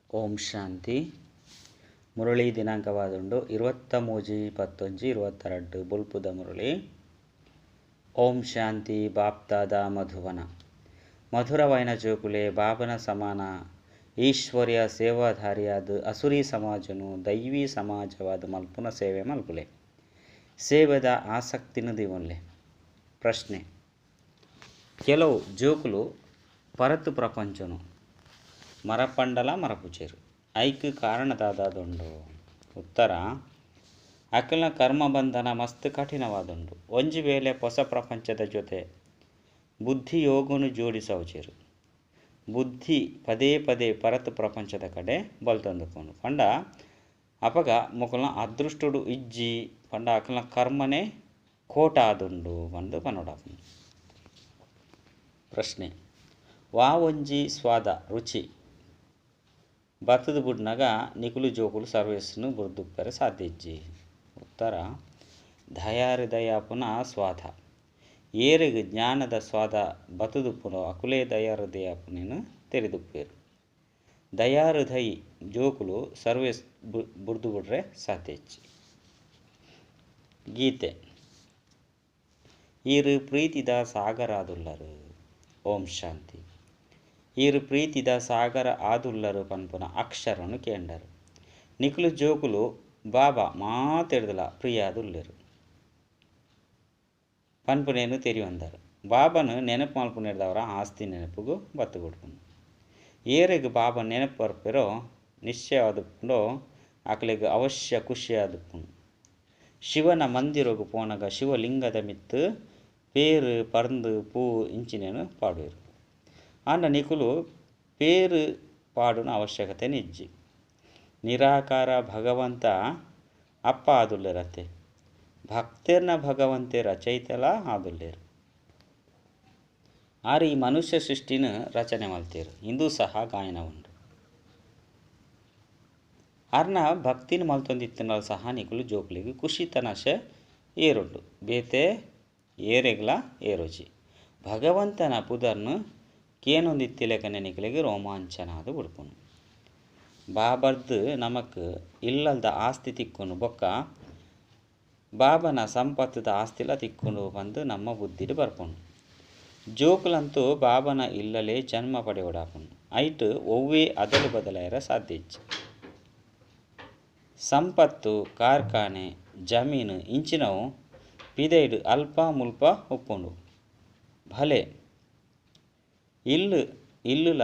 ಓಂ ಶಾಂತಿ. ಮುರಳಿ ದಿನಾಂಕವಾದುಂಡು 23-11-22 ಬೊಲ್ಪುದ ಮುರಳಿ. ಓಂ ಶಾಂತಿ. ಬಾಪ್ದಾದ ಮಧುವನ ಮಧುರವೈನ ಜೋಕುಲೆ ಬಾಬನ ಸಮಾನ ಈಶ್ವರ್ಯ ಸೇವಾಧಾರಿಯಾದ ಅಸುರಿ ಸಮಾಜನು ದೈವಿ ಸಮಾಜವಾದ ಮಲ್ಪುನ ಸೇವೆ ಮಲ್ಪುಲೆ, ಸೇವೆದ ಆಸಕ್ತಿನ ದಿವನ್ಲೆ. ಪ್ರಶ್ನೆ: ಕೆಲವು ಜೋಕುಲು ಪರತು ಪ್ರಪಂಚನು ಮರಪಂಡಲ ಮರಪುಚೇರು, ಐಕ್ ಕಾರಣದಾದುಂಡು? ಉತ್ತರ: ಅಕಲ್ನ ಕರ್ಮಬಂಧನ ಮಸ್ತ್ ಕಠಿಣವಾದುಂಡು. ಒಂಜಿ ವೇಳೆ ಹೊಸ ಪ್ರಪಂಚದ ಜೊತೆ ಬುದ್ಧಿಯೋಗನು ಜೋಡಿಸವುಚೇರು, ಬುದ್ಧಿ ಪದೇ ಪದೇ ಪರತು ಪ್ರಪಂಚದ ಕಡೆ ಬಲ್ತೊಂದುಪ್ಪುಂಡು. ಪಂಡ ಅಪಗ ಮೊಕಲ್ನ ಅದೃಷ್ಟುಡು ಇಜ್ಜಿ, ಪಂಡ ಅಕಲ್ನ ಕರ್ಮನೆ ಕೋಟಾದುಂಡು ಪಂದು ಪನೊಡಾಪುಂಡು. ಪ್ರಶ್ನೆ: ವಾ ಒಂಜಿ ಸ್ವಾದ ರುಚಿ ಬತ್ತದ ಬುಡ್ನಗ ನಿಕುಲು ಜೋಕುಲು ಸರ್ವಿಸ್ನು ಬುರ್ದುಪ್ಪರೆ ಸಾಧ್ಯ ಇಜ್ಜಿ? ಉತ್ತರ: ದಯಾಹೃದಯಪುನ ಸ್ವಾದ. ಏರೆಗ್ ಜ್ಞಾನದ ಸ್ವಾದ ಬತ್ತದುಪ್ಪುನೋ ಅಕುಲೇ ದಯಾಹೃದಯಪುನೇನು ತೆರೆದುಪ್ಪೇರು. ದಯಾಹೃದಯಿ ಜೋಕುಲು ಸರ್ವಿಸ್ ಬುರ್ದು ಬಿಡ್ರೆ ಸಾಧ್ಯ ಇಜ್ಜಿ. ಗೀತೆ: ಈರು ಪ್ರೀತಿದ ಸಾಗರಾದುಲ್ಲರು. ಓಂ ಶಾಂತಿ. ಈರು ಪ್ರೀತಿದ ಸಾಗರ ಆದುಲ್ಲರು ಪನ್ಪುನ ಅಕ್ಷರನು ಕೇಂಡರು. ನಿಕುಲು ಜೋಕುಲು ಬಾಬಾ ಮಾತೆಡ್ದಲ ಪ್ರಿಯಾದುಲ್ಲೆರು ಪನ್ಪುನೇನು ತೆರಿಯೊಂದರು. ಬಾಬನು ನೆನಪು ಮಲ್ಪುನೆಡ್ದವರ ಆಸ್ತಿ ನೆನಪುಗು ಬತ್ತು ಬಿಡ್ಪುಂಡು. ಏರೆಗ್ ಬಾಬಾ ನೆನಪು ಬರ್ಪೆರೋ ನಿಶ್ಚಯವಾದುಪ್ಪುಂಡೋ ಅಕಲೆಗ್ ಅವಶ್ಯ ಖುಷಿಯಾದುಪ್ಪುಂಡು. ಶಿವನ ಮಂದಿರಗು ಪೋನಗ ಶಿವಲಿಂಗದ ಮಿತ್ತು ಪೇರು ಪರ್ಂದು ಪೂ ಇಂಚಿನೇನು ಪಾಡುವೆರು. ಆಂಡ ನಿಕುಲು ಪೇರು ಪಾಡುನ ಅವಶ್ಯಕತೆ ನಿಜ್ಜಿ. ನಿರಾಕಾರ ಭಗವಂತ ಅಪ್ಪ ಆದುಲ್ಲೆರತ್ತೆ, ಭಕ್ತರ್ನ ಭಗವಂತೆ ರಚಯಿತಲ ಆದುಲ್ಲೇರು. ಆರು ಈ ಮನುಷ್ಯ ಸೃಷ್ಟಿನ ರಚನೆ ಮಲ್ತೇರು. ಇಂದು ಸಹ ಗಾಯನ ಉಂಡು. ಆರ್ನ ಭಕ್ತಿನ ಮಲ್ತೊಂದಿತ್ತಿನ ಸಹ ನಿಕುಲು ಜೋಕುಲಿಗೆ ಖುಷಿ ತನಶೆ ಏರುಂಡು, ಬೇತೆ ಏರೆಗ್ಲ ಏರೋಜಿ. ಭಗವಂತನ ಪುದರ್ನು ಕೇನೊಂದಿತ್ತಿಲೆಕನೆ ನಿಕುಲಿಗೆ ರೋಮಾಂಚನಾದ ಬಿಡ್ಪುನು. ಬಾಬರ್ದು ನಮಕ್ ಇಲ್ಲಲ್ದ ಆಸ್ತಿ ತಿಕ್ಕುನು, ಬೊಕ್ಕ ಬಾಬನ ಸಂಪತ್ತದ ಆಸ್ತಿಲ ತಿಕ್ಕುನು ಬಂದು ನಮ್ಮ ಬುದ್ಧಿಡು ಬರ್ಪುನು. ಜೋಕುಲಂತೂ ಬಾಬನ ಇಲ್ಲಲೇ ಜನ್ಮ ಪಡೆಯೋಡಾಪುನು. ಐಟ್ ಒವ್ವೇ ಅದಲು ಬದಲಾಯರ ಸಾಧ್ಯ ಇಜ್ಜಿ. ಸಂಪತ್ತು ಕಾರ್ಖಾನೆ ಜಮೀನು ಇಂಚಿನವು ಪಿದೈಡು ಅಲ್ಪ ಮುಲ್ಪ ಉಪ್ಪುಂಡು. ಭಲೆ ಇಲ್ಲು ಇಲ್ಲುಲ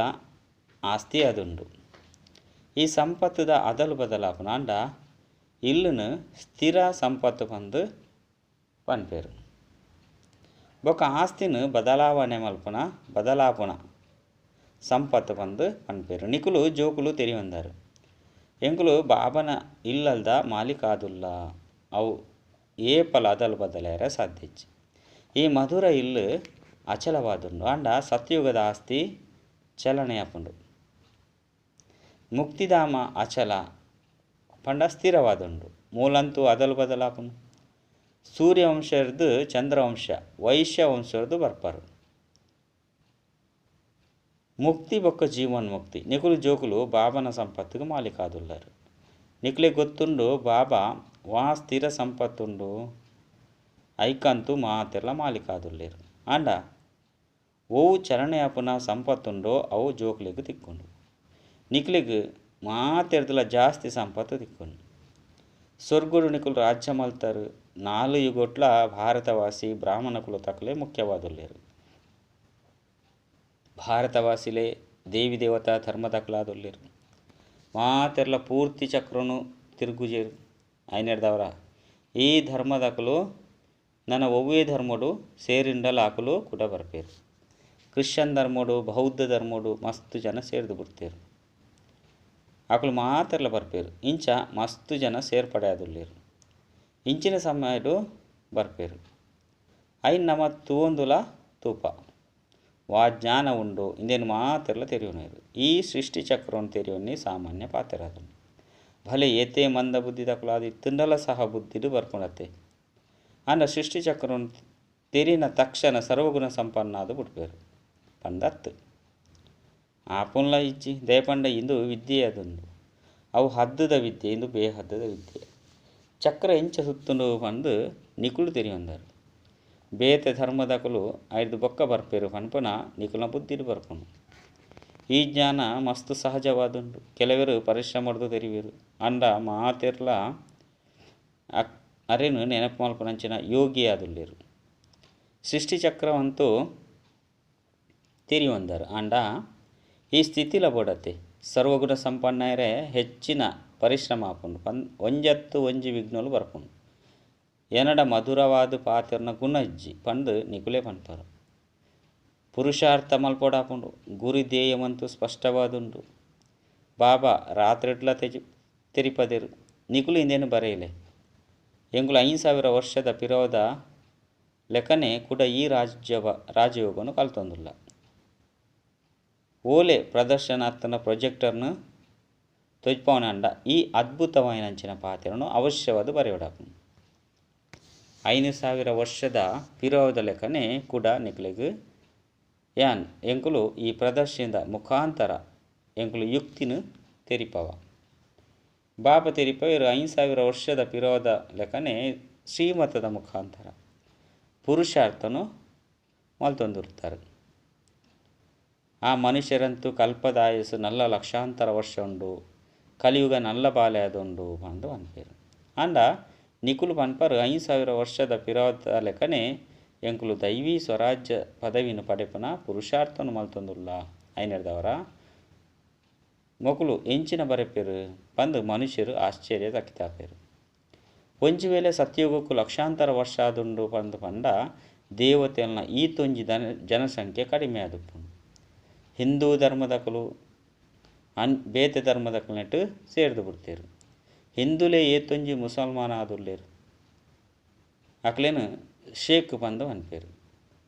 ಆಸ್ತಿ ಅದುಂಡು. ಈ ಸಂಪತ್ತದ ಅದಲು ಬದಲಾಪುನ ಅಂಡ ಇಲ್ಲುನು ಸ್ಥಿರ ಸಂಪತ್ತು ಬಂದು ಪನ್ಪೇರು. ಬೊಕ್ಕ ಆಸ್ತಿನ ಬದಲಾವಣೆ ಮಲ್ಪುನ ಬದಲಾಪುನ ಸಂಪತ್ತು ಬಂದು ಪನ್ಪೇರು. ನಿಕುಲು ಜೋಕುಲು ತೆರಿಯೊಂದಾರು ಎಂಕುಲು ಬಾಬನ ಇಲ್ಲಲ್ದ ಮಾಲೀಕಾದುಲ್ಲ, ಅವು ಏಪಲ ಅದಲು ಬದಲಾಯರ ಸಾಧ್ಯ ಇಜ್ಜಿ. ಈ ಮಧುರ ಇಲ್ಲು ಅಚಲವಾದುಂಡು. ಅಂಡ ಸತ್ಯುಗದ ಆಸ್ತಿ ಚಲನೆಯಾಪುಂಡು. ಮುಕ್ತಿಧಾಮ ಅಚಲ ಪಂಡ ಸ್ಥಿರವಾದುಂಡು. ಮೂಲಂತೂ ಅದಲು ಬದಲಾಪುಂಡು. ಸೂರ್ಯವಂಶರ್ದು ಚಂದ್ರವಂಶ ವೈಶ್ಯ ವಂಶರ್ದು ಬರ್ಪಾರು. ಮುಕ್ತಿ ಬೊಕ್ಕ ಜೀವನ್ ಮುಕ್ತಿ. ನಿಕುಲು ಜೋಕುಲು ಬಾಬನ ಸಂಪತ್ತಿಗೆ ಮಾಲೀಕಾದುಲ್ಲರು. ನಿಕುಲೆ ಗೊತ್ತುಂಡು ಬಾಬಾ ವಾ ಸ್ಥಿರ ಸಂಪತ್ತುಂಡು ಐಕಂತೂ ಮಾತೆಲ್ಲ ಮಾಲೀಕಾದುಲ್ಲೇರು. ಆಂಡ ಓವು ಚಲನೆಯಾಪುನ ಸಂಪತ್ತುಂಡೋ ಅವು ಜೋಕುಲಿಗೆ ತಿಕ್ಕೊಂಡು. ನಿಕುಲಿಗೆ ಮಾತೆರ್ದಲ ಜಾಸ್ತಿ ಸಂಪತ್ತು ತಿಕ್ಕೊಂಡು. ಸ್ವರ್ಗುಡು ನಿಕುಲು ರಾಜ್ಯ ಮಲ್ತಾರು. 4 ಯುಗೊಟ್ಲ ಭಾರತವಾಸಿ ಬ್ರಾಹ್ಮಣ ಕುಲ ತಕಲೆ ಮುಖ್ಯವಾದುಲ್ಲೇರು. ಭಾರತವಾಸಿಲೇ ದೇವಿ ದೇವತಾ ಧರ್ಮ ತಕಲಾದುಲ್ಲೇರು. ಮಾತೆರ್ಲ ಪೂರ್ತಿ ಚಕ್ರನು ತಿರುಗುಜೇರು ಐನೆಡ್ದವರ. ಈ ಧರ್ಮದಕಲು ನನ್ನ ಒವ್ವೇ ಧರ್ಮಡು ಸೇರಿಂಡಲ ಆಕಲು ಕೂಡ ಬರ್ಪೇರು. ಕ್ರಿಶ್ಚಿಯನ್ ಧರ್ಮಡು ಬೌದ್ಧ ಧರ್ಮಡು ಮಸ್ತು ಜನ ಸೇರ್ದು ಬಿಡ್ತೇರು. ಆಕಲು ಮಾತೆರ್ಲ ಬರ್ಪೇರು. ಇಂಚ ಮಸ್ತು ಜನ ಸೇರ್ಪಡೆ ಆದುಲ್ಲೇರು. ಇಂಚಿನ ಸಮಯಡು ಬರ್ಪೇರು. ಐನ್ ನಮ ತೂವೊಂದುಲ ತೂಪ ವಾ ಜ್ಞಾನ ಉಂಡು ಇಂದೇನು ಮಾತೆರ್ಲ ತೆರಿಯೋನೇರು. ಈ ಸೃಷ್ಟಿ ಚಕ್ರವನ್ನು ತೆರಿಯೋನಿ ಸಾಮಾನ್ಯ ಪಾತೆರಾದುಂಡು. ಭಲೆ ಏತೇ ಮಂದ ಬುದ್ಧಿ ತಕಲಾದ ಇತ್ತುಂಡಲ ಸಹ ಬುದ್ಧಿಡು ಬರ್ಪುಣತ್ತೆ. ಆಂಡ ಸೃಷ್ಟಿ ಚಕ್ರವನ್ನು ತೆರಿನ ತಕ್ಷಣ ಸರ್ವಗುಣ ಸಂಪನ್ನ ಅದು ಬಿಡ್ಪೇರು ಪಂದತ್ತು. ಆಪುನ್ಲ ಇಜ್ಜಿ ದಯಪಂಡ ಇಂದು ವಿದ್ಯೆ ಅದೊಂದು ಅವು ಹದ್ದುದ ವಿದ್ಯೆ ಇಂದು ಬೇಹದ್ದುದ ವಿದ್ಯೆ. ಚಕ್ರ ಎಂಚ ಸುತ್ತುಂಡು ಪಂದು ನಿಕುಲು ತೆರಿಯೊಂದರು. ಬೇತೆ ಧರ್ಮದಕುಲು ಐದು ಬೊಕ್ಕ ಬರ್ಪೇರು ಪನ್ಪುನ ನಿಕುಲ್ನ ಬುದ್ಧಿಡ್ ಬರ್ಪುನು. ಈ ಜ್ಞಾನ ಮಸ್ತ್ ಸಹಜವಾದುಂಡು. ಕೆಲವರು ಪರಿಶ್ರಮರ್ದು ತೆರಿವೇರು ಅಂಡ ಮಾತೆರ್ಲ ಅರೆನು ನೆನಪು ಮಲ್ಪುನಂಚಿನ ಯೋಗಿ ಆದುಲ್ಲೇರು. ಸೃಷ್ಟಿ ಚಕ್ರವಂತೂ ತೆರಿಯೊಂದರು ಅಂಡ ಈ ಸ್ಥಿತಿಲ ಬೋಡತೆ ಸರ್ವಗುಣ ಸಂಪನ್ನರೇ ಹೆಚ್ಚಿನ ಪರಿಶ್ರಮ ಆಪುಂಡು ಒಂಜತ್ತು ಒಂಜಿ ವಿಘ್ನಲು ಬರ್ಪುಂಡು. ಎನಡ ಮಧುರವಾದ ಪಾತ್ರನ ಗುಣ ಇಜ್ಜಿ ಪಂದು ನಿಕುಲೇ ಪನ್ಪರು. ಪುರುಷಾರ್ಥ ಮಲ್ಪೊಡಾಪುಂಡು. ಗುರಿ ಧ್ಯೇಯವಂತೂ ಸ್ಪಷ್ಟವಾದುಂಡು. ಬಾಬಾ ರಾತ್ರಿಡ್ಲ ತೆರಿಪದೆರು ನಿಕುಲು ಇಂದೇನು ಬರೆಯಲೆ. ಎಂಕುಲು 5000 ವರ್ಷದ ಪಿರೋದ ಲೆಕ್ಕನೆ ಕೂಡ ಈ ರಾಜಯೋಗನು ಕಲ್ತೊಂದುಲ್ಲ. ಓಲೆ ಪ್ರದರ್ಶನಾರ್ಥನ ಪ್ರೊಜೆಕ್ಟರ್ನು ತೊಜ್ಪವನಂಡ ಈ ಅದ್ಭುತವಾಯಿನಂಚಿನ ಪಾತ್ರನು ಅವಶ್ಯವಾದ ಬರೆಯೊಡಾಪುಂಡು. 5000 ವರ್ಷದ ಪಿರೋದ ಲೆಕ್ಕನೆ ಕೂಡ ನಿಕುಲೆಗ್ ಯಾನ್ ಎಂಕುಲು ಈ ಪ್ರದರ್ಶನದ ಮುಖಾಂತರ ಎಂಕುಲು ಯುಕ್ತಿನ ತೆರಿಪವ. ಬಾಬಾ ತೆರಿಪವರು 5000 ವರ್ಷದ ಪಿರೋದ ಲೆಕ್ಕನೆ ಶ್ರೀಮತದ ಮುಖಾಂತರ ಪುರುಷಾರ್ಥನು ಮಲ್ತೊಂದಿರ್ತಾರೆ. ಆ ಮನುಷ್ಯರಂತೂ ಕಲ್ಪದ ಆಯಸ್ಸು ನಲ್ಲ ಲಕ್ಷಾಂತರ ವರ್ಷ ಉಂಡು, ಕಲಿಯುಗ ನಲ್ಲ ಬಾಲೆ ಅದುಂಡು ಪಂದು ಪನ್ಪೇರು. ಅಂಡ ನಿಕುಲು ಪನ್ಪರು 5000 ವರ್ಷದ ಪಿರೋದ ಲೆಕ್ಕನೆ ಎಂಕುಲು ದೈವಿ ಸ್ವರಾಜ್ಯ ಪದವಿನ ಪಡೆಪುನ ಪುರುಷಾರ್ಥನು ಮಲ್ತೊಂದುಲ್ಲ. ಐನೆರ್ದವರ ಮೊಕುಲು ಎಂಚಿನ ಬರೆಪೇರು ಪಂದು ಮನುಷ್ಯರು ಆಶ್ಚರ್ಯ ತಕ್ಕಿತಾಪೇರು. ಒಂಜಿ ವೇಳೆ ಸತ್ಯಯುಗಕ್ಕೂ ಲಕ್ಷಾಂತರ ವರ್ಷ ಆದುಂಡು ಪಂದು ಪಂಡ ದೇವತೆಯನ್ನ ಈ ತೊಂಜಿ ಜನಸಂಖ್ಯೆ ಕಡಿಮೆ ಆದುಪ್ಪುಂಡು. ಹಿಂದೂ ಧರ್ಮದಕಲು ಬೇತೆ ಧರ್ಮದಕಲ್ನೆಟ್ಟು ಸೇರ್ದು ಬಿಡ್ತೇರು. ಹಿಂದೂಲೇ ಏತೊಂಜಿ ಮುಸಲ್ಮಾನ ಆದುಲ್ಲೇರು ಅಕ್ಲೇನು ಶೇಖ್ ಪಂದು ಪನ್ಪೇರು.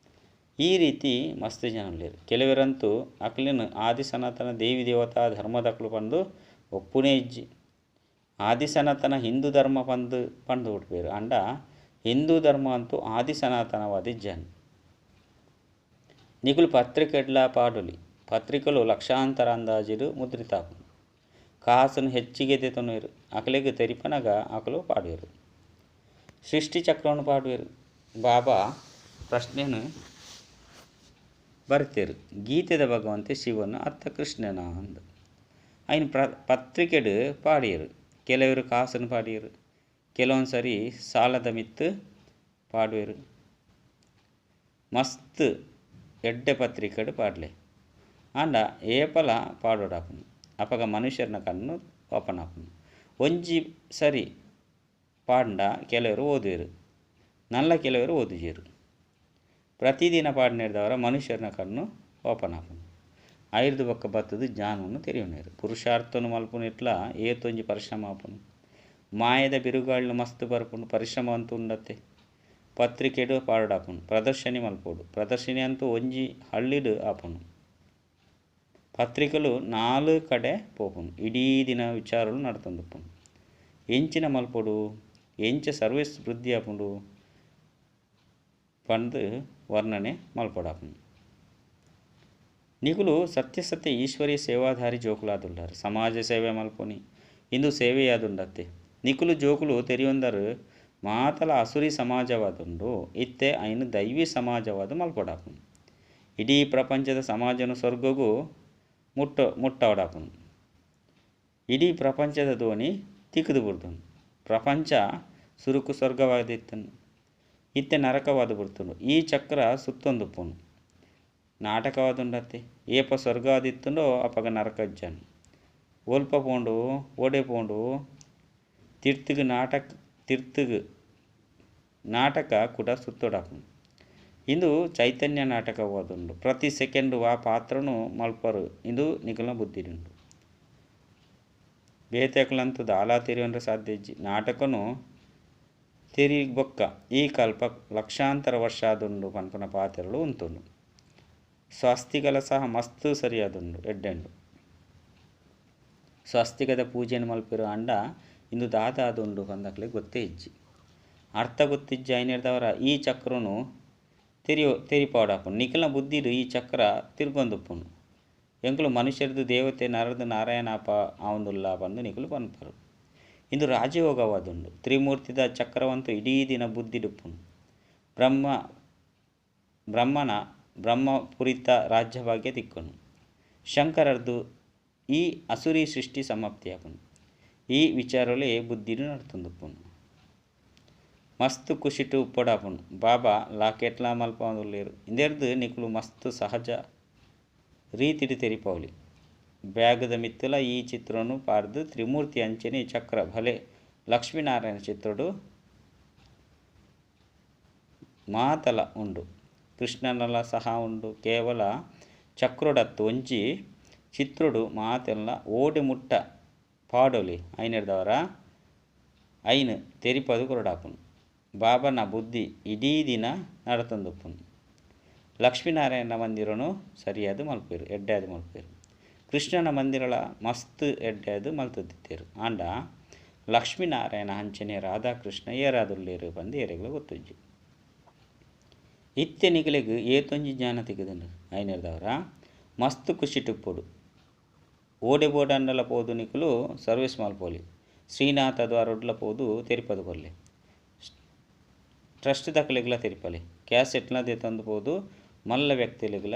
ಈ ರೀತಿ ಮಸ್ತ್ ಜನ ಉಲ್ಲೇರು. ಕೆಲವರಂತೂ ಅಕ್ಲೇನು ಆದಿ ಸನಾತನ ದೇವಿ ದೇವತಾ ಧರ್ಮದಕಲು ಪಂದು ಒಪ್ಪುನೇ ಇಜ್ಜಿ. ಆದಿ ಸನಾತನ ಹಿಂದೂ ಧರ್ಮ ಪಂದು ಪಂದು ಬಿಡ್ಪೇರು. ಅಂಡ ಹಿಂದೂ ಧರ್ಮ ಅಂತೂ ಆದಿ ಸನಾತನವಾದಿ ಜನ್. ನಿಕುಲು ಪತ್ರಿಕೆಡ್ಲ ಪಾಡುಲಿ. ಪತ್ರಿಕೆಲು ಲಕ್ಷಾಂತರ ಅಂದಾಜಿಡು ಮುದ್ರಿತಾಪುಂಡು. ಕಾಸನ್ನು ಹೆಚ್ಚಿಗೆ ತೆತೊನುವೆರು. ಅಕಲೆಗ್ ತೆರಿಪನಗ ಅಕಲು ಪಾಡುವೆರು. ಸೃಷ್ಟಿ ಚಕ್ರವನ್ನು ಪಾಡುವೆರು. ಬಾಬಾ ಪ್ರಶ್ನೆಯನ್ನು ಬರ್ತೇರು. ಗೀತೆದ ಭಗವಂತೆ ಶಿವನ ಅತ್ತ ಕೃಷ್ಣನ ಅಂದು ಐನ್ ಪತ್ರಿಕೆಡು ಪಾಡಿಯರು. ಕೆಲವರು ಕಾಸನ್ನು ಪಾಡಿಯರು, ಕೆಲವೊಂದು ಸರಿ ಸಾಲದ ಮಿತ್ತು ಪಾಡುವೆರು. ಮಸ್ತ್ ಎಡ್ಡೆ ಪತ್ರಿಕೆಡು ಪಾಡಲೆ ಆಂಡ ಏಪಲ ಪಾಡೋಡಾಪುಂಡು. ಅಪಗ ಮನುಷ್ಯರನ ಕಣ್ಣು ಓಪನ್ ಆಪುಂಡು. ಒಂಜಿ ಸರಿ ಪಾಂಡ ಕೆಲವರು ಓದುವೆರು, ನಲ್ಲ ಕೆಲವರು ಓದುಜೇರು. ಪ್ರತಿದಿನ ಪಾಡಿನಿರ್ದವರ ಮನುಷ್ಯರನ ಕಣ್ಣು ಓಪನ್ ಆಪುಂಡು. ಐರ್ದು ಬೊಕ್ಕ ಬತ್ತದು ಜ್ಞಾನವನ್ನು ತೆರಿಯುನೇರು. ಪುರುಷಾರ್ಥನು ಮಲ್ಪುನಿಟ್ಲ ಏತೊಂಜಿ ಪರಿಶ್ರಮ ಆಪುಂಡು. ಮಾಯದ ಬಿರುಗಾಳಿನ ಮಸ್ತ್ ಬರ್ಪುಂಡು. ಪರಿಶ್ರಮ ಅಂತೂ ಉಂಡತ್ತೆ. ಪತ್ರಿಕೆಡು ಪಾಡಾಪುಂಡು. ಪ್ರದರ್ಶನಿ ಮಲ್ಪೋಡು. ಪ್ರದರ್ಶನಿ ಅಂತೂ ಒಂಜಿ ಹಳ್ಳಿಡು ಆಪುಂಡು. ಪತ್ರಿಕೆಲು 4 ಕಡೆ ಪೋಪುಂಡು. ಇಡೀ ದಿನ ವಿಚಾರಲು ನಡ್ತೊಂದುಪ್ಪುಂಡು. ಎಂಚಿನ ಮಲ್ಪೊಡು, ಎಂಚ ಸರ್ವಿಸ್ ವೃದ್ಧಿ ಆಪುಂಡು ಪಂದು ವರ್ಣನೆ ಮಲ್ಪೊಡಾಪುಂಡು. ನಿಕುಲು ಸತ್ಯಸತ್ಯ ಈಶ್ವರಿ ಸೇವಾಧಾರಿ ಜೋಕುಲಾದುಲ್ಲಾರು. ಸಮಾಜ ಸೇವೆ ಮಲ್ಪುನಿ ಇಂದು ಸೇವೆಯಾದುಂಡತ್ತೆ. ನಿಕುಲು ಜೋಕುಲು ತೆರಿಯೊಂದರು ಮಾತಲ ಅಸುರಿ ಸಮಾಜವಾದುಂಡು. ಇತ್ತೆ ಐನು ದೈವಿ ಸಮಾಜವಾದ ಮಲ್ಪೊಡಾಪುಂಡು. ಇಡೀ ಪ್ರಪಂಚದ ಸಮಾಜನು ಸ್ವರ್ಗಗೂ ಮುಟ್ಟವಡಾಪುಂಡು. ಇಡೀ ಪ್ರಪಂಚದ ಧ್ವನಿ ತಿಕ್ಕದು ಬಿಡ್ತುಂಡು. ಪ್ರಪಂಚ ಸುರುಕು ಸ್ವರ್ಗವಾದಿತ್ತನು, ಇತ್ತೆ ನರಕವಾದ ಬಿಡ್ತುಂಡು. ಈ ಚಕ್ರ ಸುತ್ತೊಂದುಪ್ಪುಂಡು. ನಾಟಕವಾದುಂಡತ್ತೆ. ಏಪ ಸ್ವರ್ಗವಾದಿತ್ತುಂಡೋ ಅಪಗ ನರಕಜ್ಜನು. ಒಲ್ಪ ಪೋಂಡು ಓಡೆ ಪೋಂಡು ತಿರ್ತುಗು ನಾಟಕ ತಿರ್ತುಗು ನಾಟಕ ಕೂಡ ಸುತ್ತೊಡಾಪುಂಡು. ಇಂದು ಚೈತನ್ಯ ನಾಟಕವಾದುಂಡು. ಪ್ರತಿ ಸೆಕೆಂಡು ಆ ಪಾತ್ರನು ಮಲ್ಪರು ಇಂದು ನಿಕುಲ್ನ ಬುದ್ಧಿಡುಂಡು. ಬೇತೆಕುಲಂತೂ ದಾಲಾ ತೆರಿಯೊಂಡ್ರೆ ಸಾಧ್ಯ ಇಜ್ಜಿ. ನಾಟಕನು ತೆರಿ ಬೊಕ್ಕ ಈ ಕಲ್ಪ ಲಕ್ಷಾಂತರ ವರ್ಷ ಆದುಂಡು ಪನ್ಪುನ ಪಾತ್ರಗಳು ಉಂತುಂಡು. ಸ್ವಸ್ತಿಕಲ ಸಹ ಮಸ್ತ್ ಸರಿಯಾದುಂಡು ಎಡ್ಡೆಂಡು. ಸ್ವಸ್ತಿಕದ ಪೂಜೆಯನ್ನು ಮಲ್ಪಿರು ಅಂಡ ಇಂದು ದಾದ ಆದುಂಡು ಪಂದಕ್ಲೆ ಗೊತ್ತೇ ಇಜ್ಜಿ. ಅರ್ಥ ಗೊತ್ತಿಜ್ಜಿ ಐನೆರ್ದವರ ಈ ಚಕ್ರನು ತೆರಿಪಾಡಾಪುಂಡು. ನಿಕಲ್ನ ಬುದ್ಧಿಡು ಈ ಚಕ್ರ ತಿರ್ಗೊಂದುಪ್ಪುಂಡು. ಎಂಕುಲು ಮನುಷ್ಯರ್ದು ದೇವತೆ ನರದು ನಾರಾಯಣಾಪ ಆವಂದುಲ್ಲ ಬಂದು ನಿಕುಲು ಪನ್ಪರು. ಇಂದು ರಾಜಯೋಗವಾದುಂಡು. ತ್ರಿಮೂರ್ತಿದ ಚಕ್ರವಂತು ಇಡೀ ದಿನ ಬುದ್ಧಿಡುಪ್ಪುನು. ಬ್ರಹ್ಮನ ಬ್ರಹ್ಮಪುರಿತ ರಾಜ್ಯಭಾಗ್ಯ ತಿಕ್ಕುನು. ಶಂಕರರ್ದು ಈ ಅಸುರಿ ಸೃಷ್ಟಿ ಸಮಾಪ್ತಿಯಾಪುನು. ಈ ವಿಚಾರಲೇ ಬುದ್ಧಿಡು ನಡತೊಂದುಪ್ಪುನು. ಮಸ್ತ್ ಖುಷಿಟು ಉಪ್ಪೊಡಾಪುನು. ಬಾಬಾ ಲಾಕೆಟ್ಲಾ ಮಲ್ಪವೊಂದುಲ್ಲೆರ್. ಇಂದೆರ್ದ್ ನಿಕುಲು ಮಸ್ತ್ ಸಹಜ ರೀತಿಡ್ ತೆರಿಪಾವೊಲಿ. ಬ್ಯಾಗ್ದ ಮಿತ್ತುಲ ಈ ಚಿತ್ರೊನು ಪಾಡ್ದ್ ತ್ರಿಮೂರ್ತಿ ಅಂಚನೆ ಚಕ್ರ ಭಲೆ ಲಕ್ಷ್ಮೀನಾರಾಯಣ ಚಿತ್ರೊಡು ಮಾತಲ ಉಂಡು. ಕೃಷ್ಣನಲ ಸಹ ಉಂಡು. ಕೇವಲ ಚಕ್ರಡತ್ತು ಒಂಜಿ ಚಿತ್ರೊಡು ಮಾತೆಲ್ಲ ಓಡೆ ಮುಟ್ಟ ಪಾಡೊಲಿ ಐನೆರ್ದವರ ಐನ್ ತೆರಿಪಾದ್ ಕೊರೊಡಾಪುಂಡು. ಬಾಬನ ಬುದ್ಧಿ ಇಡೀ ದಿನ ನಡತೊಂದುಪ್ಪುನು. ಲಕ್ಷ್ಮೀನಾರಾಯಣ ಮಂದಿರನು ಸರಿಯಾದ ಮಲ್ಪೆರ್, ಎಡ್ಡೆಯಾದ್ ಮಲ್ಪೆರ್. ಕೃಷ್ಣನ ಮಂದಿರಲ ಮಸ್ತ್ ಎಡ್ಡೆಯಾದ್ ಮಲ್ತೊಂದಿತ್ತೆರ್. ಆಂಡ ಲಕ್ಷ್ಮೀನಾರಾಯಣ ಅಂಚನೆ ರಾಧಾಕೃಷ್ಣ ಏರಾದುಲ್ಲೆರ್ ಪಂದ್ ಏರೆಗ್ಲ ಗೊತ್ತುಜ್ಜಿ. ಇತ್ತೆ ನಿಕಲೆಗ್ ಏತೊಂಜಿ ಜ್ಞಾನ ತಿಕ್ಕುದುಂಡು. ಐನೆರ್ದವರ ಮಸ್ತ್ ಖುಷಿಟುಪ್ಪೊಡು. ಓಡೆ ಬೋಡಾಂಡಲ ಪೋದು ನಿಕುಲು ಸರ್ವಿಸ್ ಮಲ್ಪೊಲಿ. ಶ್ರೀನಾಥ ದ್ವಾರೊಡ್ಲ ಪೋದು ತೆರಿಪಾದ್ ಕೊರ್ಲೆ. ಟ್ರಸ್ಟ್ ದಕಲೆಗ್ಲ ತೆರಿಪಾಲೆ. ಕ್ಯಾಸೆಟ್ಲ ದೆತೊಂದು ಪೋದು ಮಲ್ಲ ವ್ಯಕ್ತಿಲೆಗ್ಲ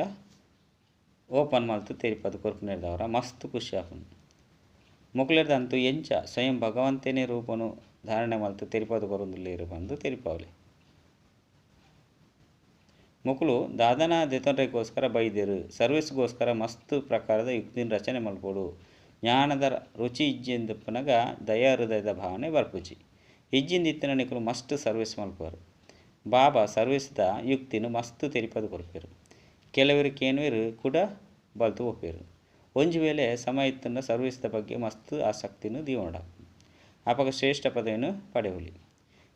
ಓಪನ್ ಮಲ್ತ್ ತೆರಿಪಾದ್ ಕೊರ್ಪುನೆರ್ದವರ ಮಸ್ತ್ ಖುಷಿ ಆಪುಂಡು. ಮೊಕ್ಲೆರ್ದಂತು ಎಂಚ ಸ್ವಯಂ ಭಗವಂತನೇ ರೂಪನು ಧಾರಣೆ ಮಲ್ತ್ ತೆರಿಪಾದ್ ಕೊರೊಂದುಲ್ಲೆರ್ ಪಂದ್ ತೆರಿಪಾವೊಲಿ. ಮೊಕುಲು ದಾದನ ದೆತೊನ್ರೆಗೋಸ್ಕರ ಬೈದೆರ್. ಸರ್ವಿಸ್ಗೋಸ್ಕರ ಮಸ್ತ್ ಪ್ರಕಾರದ ಯುಕ್ತಿನ್ ರಚನೆ ಮಲ್ಪೊಡು. ಜ್ಞಾನದ ರುಚಿ ಇಜ್ಜಿಂದಿಪ್ಪುನಗ ದಯಾ ಹೃದಯದ ಭಾವನೆ ಬರ್ಪುಜಿ. ಇಜ್ಜಿಂದಿತ್ತಿನ ನಿಕುಲು ಮಸ್ತ್ ಸರ್ವಿಸ್ ಮಲ್ಪುವರು. ಬಾಬಾ ಸರ್ವಿಸ್ದ ಯುಕ್ತಿನ್ ಮಸ್ತ್ ತೆರಿಪಾದ್ ಕೊರ್ಪೆರ್. ಕೆಲವೆರ್ ಕೇನುವೆರ್ ಕೂಡ ಬಲ್ತು ಪೋಪೆರ್. ಒಂಜಿ ವೇಳೆ ಸಮಯ ಇತ್ತುಂಡ ಸರ್ವಿಸ್ದ ಬಗ್ಗೆ ಮಸ್ತ್ ಆಸಕ್ತಿನ ದೀವೊನೊಡಾಪುಂಡು. ಅಪಗ ಶ್ರೇಷ್ಠ ಪದವಿಯನ್ನು ಪಡೆಯೊಲಿ.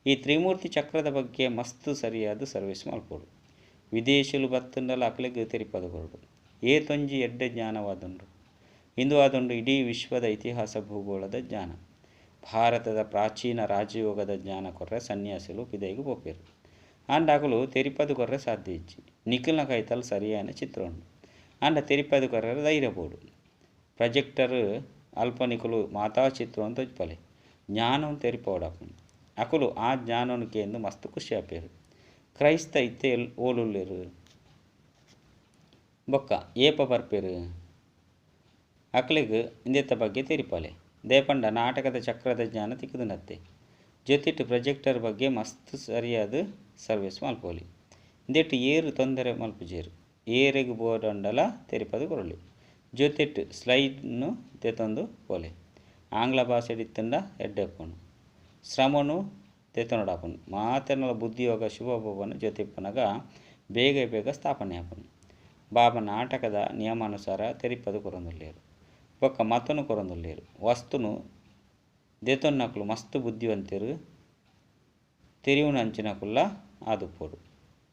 ಈ ತ್ರಿಮೂರ್ತಿ ಚಕ್ರದ ಬಗ್ಗೆ ಮಸ್ತ್ ಸರಿಯಾದ ಸರ್ವಿಸ್ ಮಲ್ಪೊಡು. ವಿದೇಶಿಲು ಬತ್ತುಂಡಲ ಅಕ್ಲೆಗ್ ತೆರಿಪಾದ್ ಕೊರೊಡು. ಏತೊಂಜಿ ಎಡ್ಡೆ ಜ್ಞಾನವಾದುಂಡು. ಇಂದು ಆದುಂಡು ಇಡೀ ವಿಶ್ವದ ಇತಿಹಾಸ ಭೂಗೋಳದ ಜ್ಞಾನ. ಭಾರತದ ಪ್ರಾಚೀನ ರಾಜಯೋಗದ ಜ್ಞಾನ ಕೊರ್ರೆ ಸನ್ಯಾಸಿಲು ಪಿದೈಗ್ ಪೋಪೆರ್. ಆಂಡ ಅಕುಲು ತೆರಿಪಾದ್ ಕೊರ್ರೆ ಸಾಧ್ಯ ಇಜ್ಜಿ. ನಿಖಿಲ್ನ ಕೈತಲ್ ಸರಿಯಾನ ಚಿತ್ರ ಉಂಡು. ಆಂಡ ತೆರಿಪಾದ್ ಕೊರ್ರೆ ಧೈರ್ಯ ಬೋಡು. ಪ್ರೊಜೆಕ್ಟರ್ ಅಲ್ಪ ನಿಕುಲು ಮಾತಾ ಚಿತ್ರವನ್ನು ತೋಜ್ಪಾಲೆ. ಜ್ಞಾನವನ್ನು ತೆರಿಪಾವೊಡಾಪುಂಡು. ಅಕುಲು ಆ ಜ್ಞಾನವನ್ನು ಕೇಂದು ಮಸ್ತ್ ಖುಷಿ ಆಪೆರ್. ಕ್ರೈಸ್ತ ಇತ್ತೆ ಓಲುಲ್ಲೆರ್ ಬೊಕ್ಕ ಏಪ ಬರ್ಪೆರ್ ಅಕ್ಲೆಗ್ ಇಂದೆತ್ತ ಬಗ್ಗೆ ತೆರಿಪಾಲೆ. ದೇಪಂಡ ನಾಟಕದ ಚಕ್ರದ ಜ್ಞಾನ ತಿಕ್ಕುದುಂಡತ್ತೆ. ಜೊತೆಟ್ ಪ್ರೊಜೆಕ್ಟರ್ ಬಗ್ಗೆ ಮಸ್ತ್ ಸರಿಯಾದ ಸರ್ವಿಸ್ ಮಲ್ಪೊಲಿ. ಇಂದೆಟ್ ಏರ್ ತೊಂದರೆ ಮಲ್ಪುಜೆರ್. ಏರೆಗ್ ಬೋಡಾಂಡಲ ತೆರಿಪಾದ್ ಕೊರೊಲಿ. ಜೊತೆಟ್ ಸ್ಲೈಡ್ನು ದೆತೊಂದು ಪೋಲೆ. ಆಂಗ್ಲ ಭಾಷೆಡ್ ಇತ್ತುಂಡ ಎಡ್ಡೆ ಉಪ್ಪುಂಡು. ಶ್ರಮನು ದೆತೊನೊಡಾಪುಂಡು. ಮಾತೆರ್ನಲ ಬುದ್ಧಿಯೋಗ ಶಿವಬಾಬನ ಜೊತೆ ಇಪ್ಪುನಗ ಬೇಗ ಬೇಗ ಸ್ಥಾಪನೆ ಆಪುಂಡು. ಬಾಬಾ ನಾಟಕದ ನಿಯಮಾನುಸಾರ ತೆರಿಪಾದ್ ಕೊರೊಂದುಲ್ಲೆರ್. ಬೊಕ್ಕ ಮತನು ಕೊರೊಂದುಲ್ಲೆರ್. ವಸ್ತುನು ದೆತೊನ್ನಕುಲು ಮಸ್ತ್ ಬುದ್ಧಿವಂತೆರ್. ತೆರಿಯುನ ಅಂಚಿನಕುಲ್ಲ ಆದುಪ್ಪೊಡು.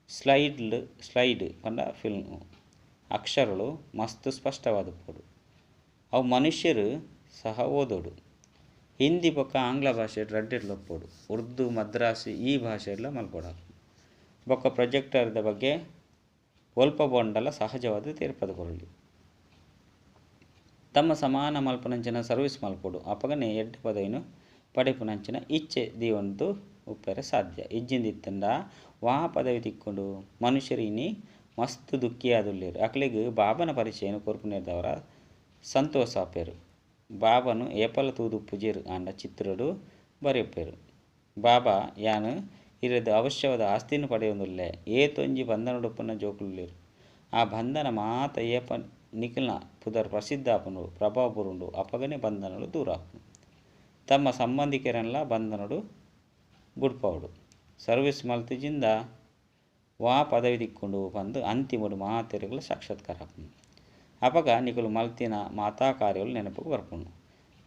ಸ್ಲೈಡ್ ಪಂಡ ಫಿಲ್ಮ್ ಅಕ್ಷರಗಳು ಮಸ್ತ್ ಸ್ಪಷ್ಟವಾದುಪ್ಪೊಡು. ಅವು ಮನುಷ್ಯರು ಸಹ ಓದೊಡು. ಹಿಂದಿ ಬೊಕ್ಕ ಆಂಗ್ಲ ಭಾಷೆಡ್ ರಡ್ಡೆಡ್ಲ ಉಪ್ಪೊಡು. ಉರ್ದು ಮದ್ರಾಸಿ ಈ ಭಾಷೆಡ್ಲ ಮಲ್ಪೊಡಾಪುಂಡು. ಬೊಕ್ಕ ಪ್ರೊಜೆಕ್ಟರ್ದ ಬಗ್ಗೆ ಒಲ್ಪ ಬೋಂಡಲ ಸಹಜವಾದ ತೆರಿಪಾದ್ ಕೊರೊಲಿ. ತಮ್ಮ ಸಮಾನ ಮಲ್ಪುನಂಚಿನ ಸರ್ವಿಸ್ ಮಲ್ಪೊಡು. ಅಪಗನೆ ಎಡ್ಡೆ ಪದವಿನು ಪಡೆಪುನಂಚಿನ ಇಚ್ಛೆ ದೀವೊಂದು ಉಪ್ಪೆರೆ ಸಾಧ್ಯ. ಇಜ್ಜಿಂದಿತ್ತುಂಡ ವಾ ಪದವಿ ತಿಕ್ಕುಂಡು. ಮನುಷ್ಯರು ಇನಿ ಮಸ್ತ್ ದುಃಖಿಯಾದುಲ್ಲೆರ್. ಅಕ್ಲೆಗ್ ಬಾಬನ ಪರಿಚಯನ ಕೊರ್ಪುನೆರ್ದವರ ಸಂತೋಷ ಆಪೆರ್. ಬಾಬನು ಏಪಲ ತೂದುಪ್ಪುಜೆರ್. ಆಂಡ ಚಿತ್ರೊಡು ಬರೆಪೆರ್. ಬಾಬಾ ಯಾನ್ ಇರೆದ್ ಅವಶ್ಯವಾದ ಆಸ್ತಿನ ಪಡೆಯೊಂದುಲ್ಲೆ. ಏತೊಂಜಿ ಬಂಧನಡುಪ್ಪುನ ಜೋಕುಲುಲ್ಲೆರ್. ಆ ಬಂಧನ ಮಾತ ಏಪ ನಿಖಿಲ್ನ ಪುದರ್ ಪ್ರಸಿದ್ಧ ಆಪುಂಡು, ಪ್ರಭಾವ ಬೂರುಂಡು. ಅಪಗನೆ ಬಂಧನಲು ದೂರ ಆಪುಂಡು. ತಮ್ಮ ಸಂಬಂಧಿಕರನ್ಲ ಬಂಧನಡು ಬುಡ್ಪಾವೊಡು. ಸರ್ವಿಸ್ ಮಲ್ತಿಜಿಂದ ವಾ ಪದವಿ ತಿಕ್ಕುಂಡು ಪಂದ್ ಅಂತಿಮಡು ಮಾತೆರೆಗ್ಲ ಸಾಕ್ಷಾತ್ಕಾರ ಆಪುಂಡು. ಅಪಗ ನಿಕುಲು ಮಲ್ತಿನ ಮಾತಾ ಕಾರ್ಯಲು ನೆನಪುಗು ಬರ್ಪುಂಡು.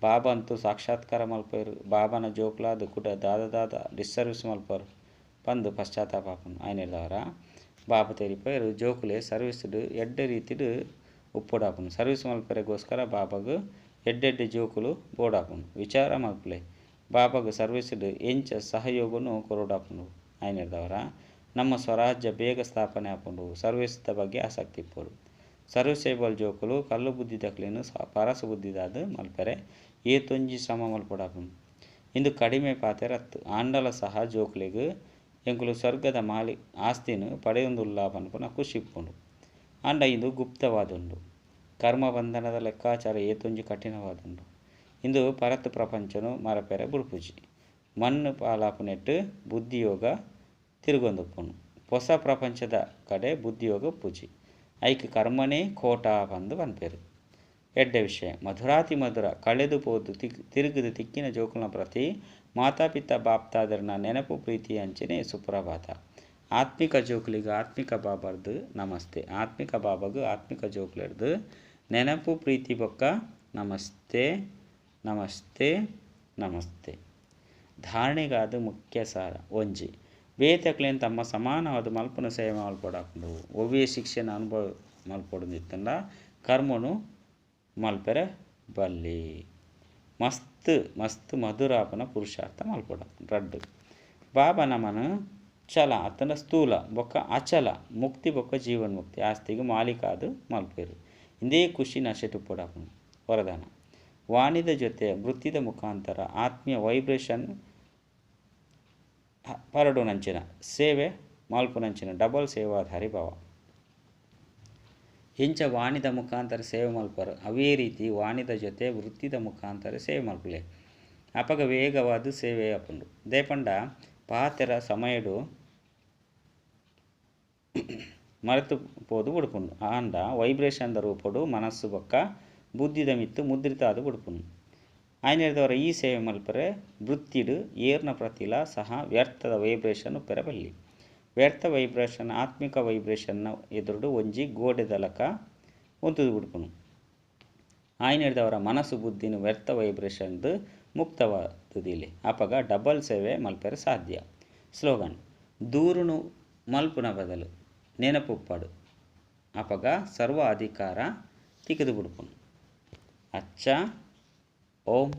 ಬಾಬಾ ಅಂತೂ ಸಾಕ್ಷಾತ್ಕಾರ ಮಲ್ಪೆರ್. ಬಾಬನ ಜೋಕುಲಾದ್ ಕುಡ ದಾದ ದಾದ ಡಿಸ್ಸರ್ವಿಸ್ ಮಲ್ಪರು ಪಂದ್ ಪಶ್ಚಾತ್ತಾಪ ಆಪುಂಡು. ಐನೆರ್ದವರ ಬಾಬಾ ತೆರಿಪಾಯೆರ್ ಜೋಕುಲೆ ಸರ್ವಿಸ್ಡ್ ಎಡ್ಡೆ ರೀತಿಡ್ ಉಪ್ಪೊಡಾಪುಂಡು. ಸರ್ವಿಸ್ ಮಲ್ಪೆರೆಗೋಸ್ಕರ ಬಾಬಾಗ್ ಎಡ್ಡೆ ಎಡ್ಡೆ ಜೋಕುಲು ಬೋಡಾಪುಂಡು. ವಿಚಾರ ಮಲ್ಪುಲೆ. ಬಾಬಾಗ್ ಸರ್ವಿಸ್ಡ್ ಎಂಚ ಸಹಯೋಗನು ಕೊರೊಡಾಪುಂಡು. ಐನೆರ್ದವರ ನಮ್ಮ ಸ್ವರಾಜ್ಯ ಬೇಗ ಸ್ಥಾಪನೆ ಆಪುಂಡು. ಸರ್ವಿಸ್ದ ಬಗ್ಗೆ ಆಸಕ್ತಿ ಇಪ್ಪೊಡು. ಸರ್ವಿಸೇಬಲ್ ಜೋಕುಲು ಕಲ್ಲು ಬುದ್ಧಿದಕ್ಲೆನ್ ಪರಸು ಬುದ್ಧಿದಾದ್ ಮಲ್ಪೆರೆ ಏತೊಂಜಿ ಶ್ರಮ ಮಲ್ಪೊಡಾಪುಂಡು. ಇಂದು ಕಡಿಮೆ ಪಾತೆರ ಅತ್ತ್. ಆಂಡಲ ಸಹ ಜೋಕುಲೆಗ್ ಎಂಕುಲು ಸ್ವರ್ಗದ ಮಾಲಿ ಆಸ್ತಿನ್ ಪಡೆಯೊಂದುಲ್ಲ ಪನ್ಪುನ ಖುಷಿ ಇಪ್ಪುಂಡು. ಆಂಡ ಇಂದು ಗುಪ್ತವಾದುಂಡು. ಕರ್ಮ ಬಂಧನದ ಲೆಕ್ಕಾಚಾರ ಏತೊಂಜಿ ಕಠಿಣವಾದುಂಡು. ಇಂದು ಪರತ್ ಪ್ರಪಂಚನು ಮರಪೆರೆ ಬುಡ್ಪುಜಿ. ಮಣ್ಣು ಪಾಲಾಪುನೆಟ್ ಬುದ್ಧಿಯೋಗ ತಿರುಗೊಂದುಪ್ಪುಂಡು. ಪೊಸ ಪ್ರಪಂಚದ ಕಡೆ ಬುದ್ಧಿಯೋಗ ಉಪ್ಪುಜಿ. ಐಕ್ ಕರ್ಮನೇ ಖೋಟಾ ಪಂದ್ ಪನ್ಪೆರ್. ಎಡ್ಡೆ ವಿಷಯ. ಮಧುರಾತಿ ಮಧುರ ಕಳೆದು ಪೋದು ತಿರುಗುದು ತಿಕ್ಕಿನ ಜೋಕುಲ್ನ ಪ್ರತಿ ಮಾತಾಪಿತಾ ಬಾಪ್ತಾದೆರ್ನ ನೆನಪು ಪ್ರೀತಿ ಅಂಚನೆ ಸುಪ್ರಭಾತ. ಆತ್ಮಿಕ ಜೋಕುಲೆಗ್ ಆತ್ಮಿಕ ಬಾಬರ್ದ್ ನಮಸ್ತೆ. ಆತ್ಮಿಕ ಬಾಬಗ್ ಆತ್ಮಿಕ ಜೋಕುಲೆರ್ದ್ ನೆನಪು ಪ್ರೀತಿ ಬೊಕ್ಕ ನಮಸ್ತೆ ನಮಸ್ತೆ ನಮಸ್ತೆ. ಧಾರಣೆಗಾದ್ ಮುಖ್ಯ ಸಾರ. ಒಂಜಿ. ಬೇತೆಕ್ಲೆನ್ ತಮ್ಮ ಸಮಾನವಾದ್ ಮಲ್ಪುನ ಸೇವೆ ಮಲ್ಪೊಡಾಪುಂಡು. ಒವ್ವೇ ಶಿಕ್ಷೆನ ಅನುಭವ ಮಲ್ಪೊಡುಂದಿತ್ತುಂಡ ಕರ್ಮನು ಮಲ್ಪೆರೆ ಬಲ್ಲಿ. ಮಸ್ತ್ ಮಸ್ತ್ ಮಧುರ ಆಪುನ ಪುರುಷಾರ್ಥ ಮಲ್ಪೊಡಾಪುಂಡು. ರಡ್ಡ್. ಬಾಬಾ ನಮನ್ ಚಲ ಅತ್ತಂಡ ಸ್ಥೂಲ ಬೊಕ್ಕ ಅಚಲ ಮುಕ್ತಿ ಬೊಕ್ಕ ಜೀವನ್ಮುಕ್ತಿ ಆಸ್ತಿಗ್ ಮಾಲೀಕಾದ್ ಮಲ್ಪೆರ್. ಇಂದೇ ಖುಷಿ ನಶೆಟ್ ಉಪ್ಪೊಡಾಪುಂಡು. ವರದಾನ. ವಾಣಿದ ಜೊತೆ ವೃತ್ತಿದ ಮುಖಾಂತರ ಆತ್ಮೀಯ ವೈಬ್ರೇಷನ್ ಪರಡುನಂಚಿನ ಸೇವೆ ಮಲ್ಪುನಂಚಿನ ಡಬಲ್ ಸೇವಾಧಾರಿ ಭಾವ. ಇಂಚ ವಾಣಿದ ಮುಖಾಂತರ ಸೇವೆ ಮಲ್ಪರು ಅವೇ ರೀತಿ ವಾಣಿದ ಜೊತೆ ವೃತ್ತಿದ ಮುಖಾಂತರ ಸೇವೆ ಮಲ್ಪುಲೆ. ಅಪಗ ವೇಗವಾದ ಸೇವೆ ಆಪುಂಡು. ದೇಪಂಡ ಪಾತೆರ ಸಮಯಡು ಮರೆತು ಪೋದು ಬುಡ್ಪುಂಡು. ಆಂಡ ವೈಬ್ರೇಷನ್ ದ ರೂಪೊಡು ಮನಸ್ಸು ಬೊಕ್ಕ ಬುದ್ಧಿದ ಮಿತ್ತ್ ಮುದ್ರಿತ ಆದ್ ಬುಡ್ಪುಂಡು. ಆಯ್ನೆರ್ದವರ ಈ ಸೇವೆ ಮಲ್ಪರೆ ವೃತ್ತಿಡ್ ಏರ್ನ ಪ್ರತಿಲ ಸಹ ವ್ಯರ್ಥದ ವೈಬ್ರೇಷನ್ ಉಪ್ಪೆರೆ ಬಲ್ಲಿ. ವ್ಯರ್ಥ ವೈಬ್ರೇಷನ್ ಆತ್ಮಿಕ ವೈಬ್ರೇಷನ್ ಎದುರುಡು ಒಂಜಿ ಗೋಡೆದಲಕ ಉಂತುದು ಬುಡ್ಪುಂಡು. ಆಯ್ನೆರ್ದವರ ಮನಸ್ಸು ಬುದ್ಧಿನ ವ್ಯರ್ಥ ವೈಬ್ರೇಷನ್ ಮುಕ್ತವಾದುದಿಲೆ. ಅಪಗ ಡಬಲ್ ಸೇವೆ ಮಲ್ಪೆರೆ ಸಾಧ್ಯ. ಸ್ಲೋಗನ್. ದೂರುನು ಮಲ್ಪುನ ಬದಲು ನೆನಪುಪ್ಪಡು. ಅಪಗ ಸರ್ವ ಅಧಿಕಾರ ತಿಕ್ಕುದು ಬುಡ್ಪುಂಡು. ಅಚ್ಚ ಓಂ.